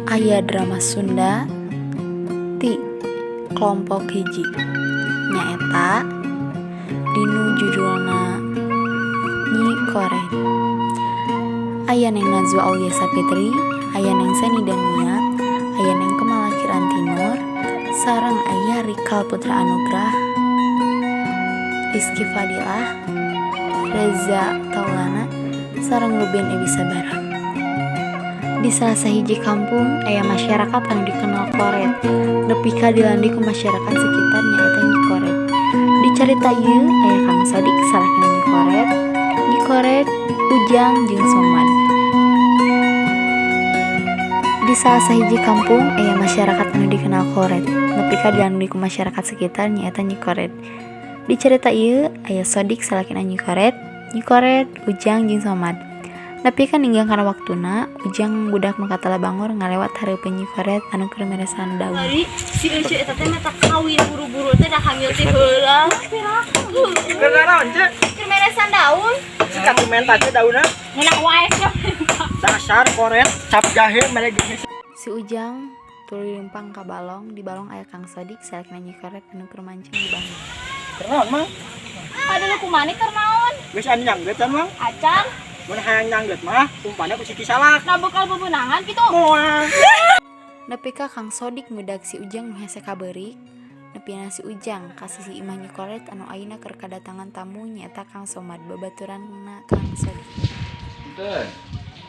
Aya drama Sunda ti kelompok hiji nyaeta dinu judulna Nyi Koret. Aya Neng Najwa Aulia Sapitri, aya Neng Seni Dania, aya Neng Kemala Kiranti Nur, sareng aya Rikal Putra Anugrah, Rizky Fadilah, Reza Taulana, sareng Ruben Ebisabara. Di salah sahiji kampung aya masyarakat anu dikenal koret, nepi ka dilandi ku masyarakat sekitar nyaeta Nyi Koret. Di carita ieu aya Kang Sodik salakina Nyi Koret, Nyi Koret, Ujang jeung Somad. Di salah sahiji kampung aya masyarakat anu dikenal koret, nepi ka dilandi ku masyarakat sekitar nyaeta Nyi Koret. Di carita ieu aya Sodik salakina Nyi Koret, Nyi Koret, Ujang jeung Somad. Nepi ka ninggang kana waktuna, Ujang budak nu katala bangor ngalewat hareupeun Nyi Koret anu keur meresan daun. Ari si Ece eta teh mata kawin buru-buru teh da hamil teh heula. Keur naraon, Cek? Keur meresan daun. Si katumen teh daunna. Ngeunah wae sia. Dasar koret, cap jahe mere geus. Si Ujang tuluy leumpang ka balong, di balong aya Kang Sodik salakina Nyi Koret anu keur mancing di balong. Keur naon, Mang? Aduh lu kumani keur naon? Geus anu nyanggeut can, Mang? Acan. Mun hayang nyanggeut mah umpanna ku si Kisalak. Nah bekal bebenangan kitu. Moal. Nepi ka Kang Sodik ngudag si Ujang nu hese kabeurik, nepina si Ujang ka sisi imah Nyi Koret anu ayeuna keur kadatangan tamu nyaeta Kang Somad babaturanna Kang Sodik. Punten.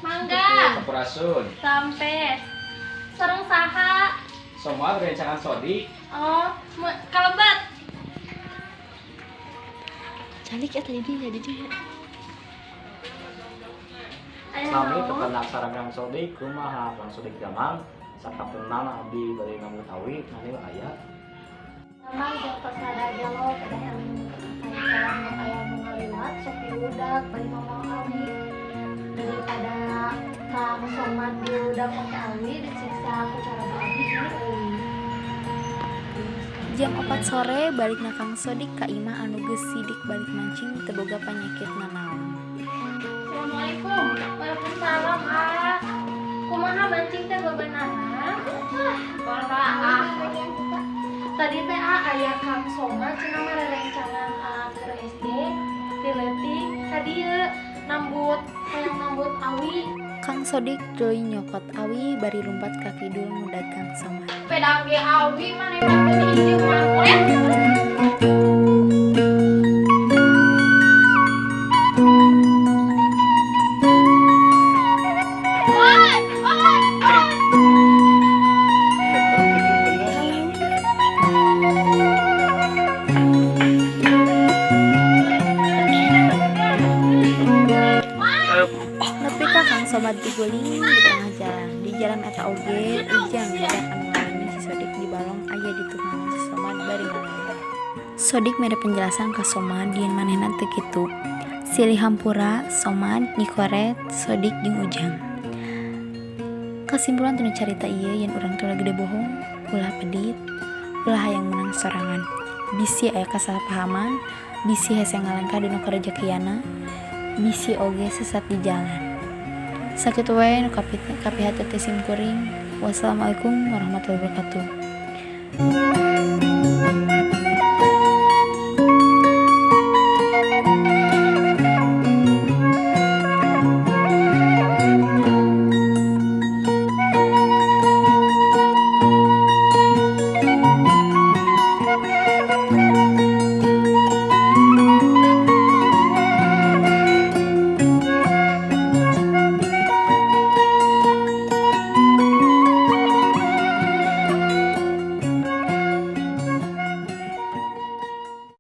Mangga. Sampurasun. Sampai. Sareng saha? Somad rencangan Sodik. Oh, kalebat. Calik eta jadi ya jadi. Sami tetenak sareng Kang Sodik kumaha Kang Sodik damang sakapenan abdi bade ngamutawi nani aya. Mamang jatuh sada jalo pada anu kalam nu aya nu ngaliwat sok diudak bari mamang awi daripada Kang Somad diudak pakai awi disiksa ku cara abdi ini euy. Jam 4 sore balikna Kang Sodik ka imah anu geus sidik balik mancing teu boga panyakit nanaon. Assalamualaikum. Waalaikumsalam ah. Kumaha mancing teh bebenana? Ah, Parah ah. Tadi teh ah aya Kang Somad cenah mah rerencangan ah keur SD ti leutik ka dieu nambut hayang nambut awi. Kang Sodik tuluy nyokot awi bari lumpat ka kidul ngudag Kang Somad. Pedah ge awi maneh mah teu hijau mah koret. Nepi ka Kang Somad diguling di tengah jalan. Di jalan eta oge Ujang budak anu ngalengi si Sodik di balong aya di tukangan si Somad bari ngalewat. Sodik mere penjelasan ka Somad yen manehna teu kitu. Silih hampura Somad, Nyi Koret, Sodik jeung Ujang. Kasimpulan tina carita ieu yen urang teh ulah gede bohong, ulah pedit, ulah hayang menang sorangan. Bisi aya kasalahpahaman, bisi hese ngalengkah dina karejekiana, bisi oge sesat di jalan. Sakitu wae nu kapihatur ti sim kuring. Wassalamualaikum warahmatullahi wabarakatuh.